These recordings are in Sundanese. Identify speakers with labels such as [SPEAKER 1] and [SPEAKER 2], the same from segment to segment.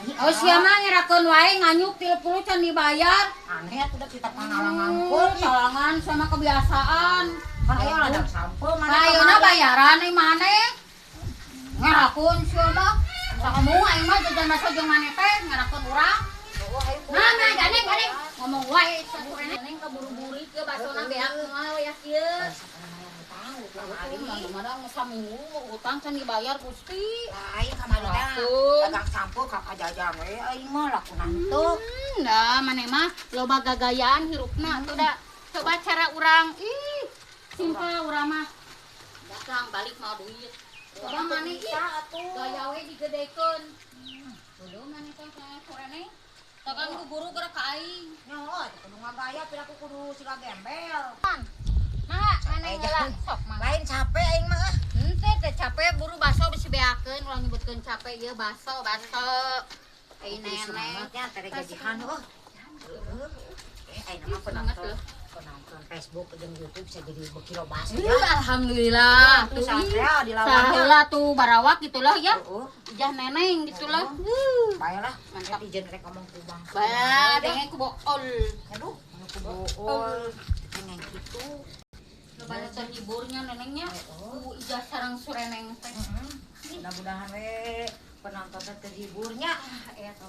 [SPEAKER 1] Kamari.
[SPEAKER 2] Oh sia mah ngerakeun wae nganyuk 30 can dibayar.
[SPEAKER 1] Aneh atuh da kita pangalangan.
[SPEAKER 2] Talangan sama kebiasaan.
[SPEAKER 1] Kan aya ladang sampeu mana.
[SPEAKER 2] Nah, ayeuna bayaran nih maneh. Ngerakeun sia mah. Sakamu aing mah jajan bakso jeung maneh teh ngerakeun urang. Nah, nah, gandeng, gandeng. Ngomong wae sakurena neng kaburu-buru ke basona beak mah ya kieu. Madang saminggu utang can dibayar Gusti.
[SPEAKER 1] Lain kamari teh. Dagang sampeu ka kajajang we aing mah lakunan teu.
[SPEAKER 2] Nah, maneh mah loba gagayaan hirupna atuh da. Coba cara urang ih simpel urang mah. Datang balik mau duit. Coba maneh ih gaya we digedekeun. Dulu maneh teh sakurena. Takan ku guru gerak ka aing.
[SPEAKER 1] Nyaho kudu ngagaya piraku kudu siga gembel.
[SPEAKER 2] Mangga maneh heula sok mangga.
[SPEAKER 1] Lain capek aing mah.
[SPEAKER 2] Henteu teh capek buru baso bisi beakeun ulah nyebutkeun capek ieu baso baso. Ai nenek
[SPEAKER 1] nya teh gajihan heuh. Eh aing mah penonton Facebook jeung YouTube bisa jadi beuki loba baso.
[SPEAKER 2] Alhamdulillah.
[SPEAKER 1] Tuh sampai dilawan.
[SPEAKER 2] Saheula tuh barawak gitulah ya. Ijah neneng gitulah.
[SPEAKER 1] Bae lah. Mantap ijen rek ngomong ku Bang.
[SPEAKER 2] Bae denge ku bool.
[SPEAKER 1] Aduh, ku bool. Neneng kitu.
[SPEAKER 2] Loba terhiburnya nenengnya. Ku ijah sareng sureneng teh.
[SPEAKER 1] Mudah-mudahan we penonton teh terhiburnya.
[SPEAKER 2] Eta.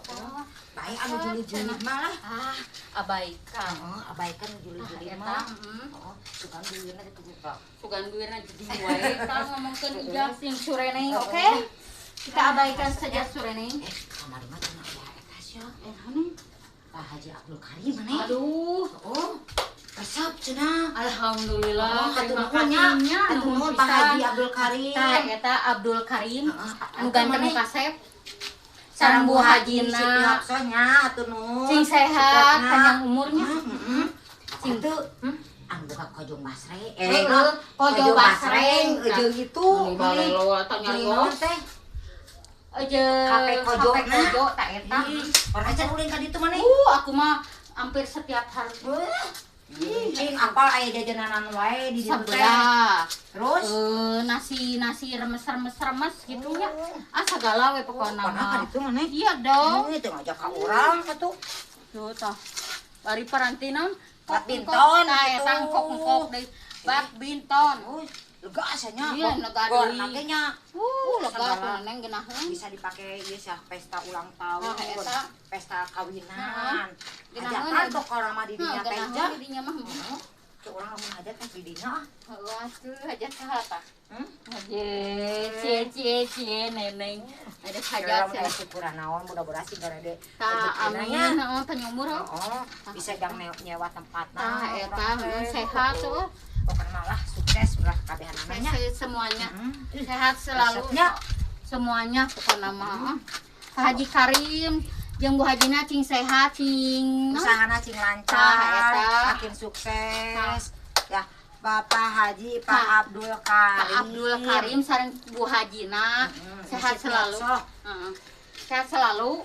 [SPEAKER 1] Bae anu juli-juli mah lah.
[SPEAKER 2] Ah, abaikan.
[SPEAKER 1] Heeh, abaikan juli-juli mah. Heeh, sugan duitna teh kudu.
[SPEAKER 2] Sugan duitna jadi wae tah ngomongkeun ijah sing sureneng, oke? Kita abaikan saja sureneng.
[SPEAKER 1] Kamari mah cenah aya eta sia.
[SPEAKER 2] Eh,
[SPEAKER 1] Pak Haji Abdul Karim maneh.
[SPEAKER 2] Aduh,
[SPEAKER 1] oh. Resep cenah.
[SPEAKER 2] Alhamdulillah, terima
[SPEAKER 1] kasihnya. Hatur nuhun Pak Haji Abdul Karim.
[SPEAKER 2] Tah eta Abdul Karim anu ganteng kasep. Sareng Bu Hajina.
[SPEAKER 1] Nya hatur nuhun.
[SPEAKER 2] Cing sehat, panjang umurnya.
[SPEAKER 1] Heeh. Cing teu anu buka kojong basreng.
[SPEAKER 2] Kojong basreng
[SPEAKER 1] jeung itu.
[SPEAKER 2] Balelo eta nyarios
[SPEAKER 1] teh.
[SPEAKER 2] Jeung
[SPEAKER 1] kape kojo
[SPEAKER 2] kojo ta eta.
[SPEAKER 1] Pernah can ulin ka ditu maneh?
[SPEAKER 2] Aku mah hampir setiap hari.
[SPEAKER 1] Cing apal aya jajanan wae di ditu teh. Terus
[SPEAKER 2] nasi remes-remes gitu nya. Ah sagala we pokona mah.
[SPEAKER 1] Pernah ka ditu maneh?
[SPEAKER 2] Iya dong.
[SPEAKER 1] Teu ngajak ka urang atuh.
[SPEAKER 2] Tuh tah. Bari parantina
[SPEAKER 1] badminton
[SPEAKER 2] gitu. Eta engkok-engkok deui. Badminton.
[SPEAKER 1] Lega asanya.
[SPEAKER 2] Iya, lega deui.
[SPEAKER 1] Nya.
[SPEAKER 2] Lega atuh neng geunaheun.
[SPEAKER 1] Bisa dipake ieu sah pesta ulang tahun, pesta kawinan. Hajatan pokona mah di dinya teh ija.
[SPEAKER 2] Di dinya mah.
[SPEAKER 1] Teu urang lamun hajat teh di dinya ah.
[SPEAKER 2] Heuh atuh hajat saha tah? Hajat cie cie neneng. Ada hajat
[SPEAKER 1] sia. Syukuran naon mudah-mudahan sih garede.
[SPEAKER 2] Tah amin heeh panjang umur.
[SPEAKER 1] Heeh. Bisa jang nyewa tempatna.
[SPEAKER 2] Tah eta sehat tuh.
[SPEAKER 1] Pokoknya malah sukses lah kabehanana nya.
[SPEAKER 2] Semuanya. Sehat selalu. Semuanya pokokna mah. Pak Haji Karim jeung Bu Hajina cing sehat cing
[SPEAKER 1] usahana cing lancar, makin sukses. Ya, Bapak Haji Pak Abdul Karim.
[SPEAKER 2] Pak Abdul Karim sareng Bu Hajina sehat selalu. Sehat selalu.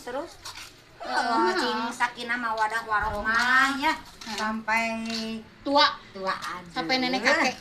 [SPEAKER 2] Terus
[SPEAKER 1] cing sakinah mawadah warohmah ya sampai
[SPEAKER 2] tua
[SPEAKER 1] tua
[SPEAKER 2] sampai nenek kakek.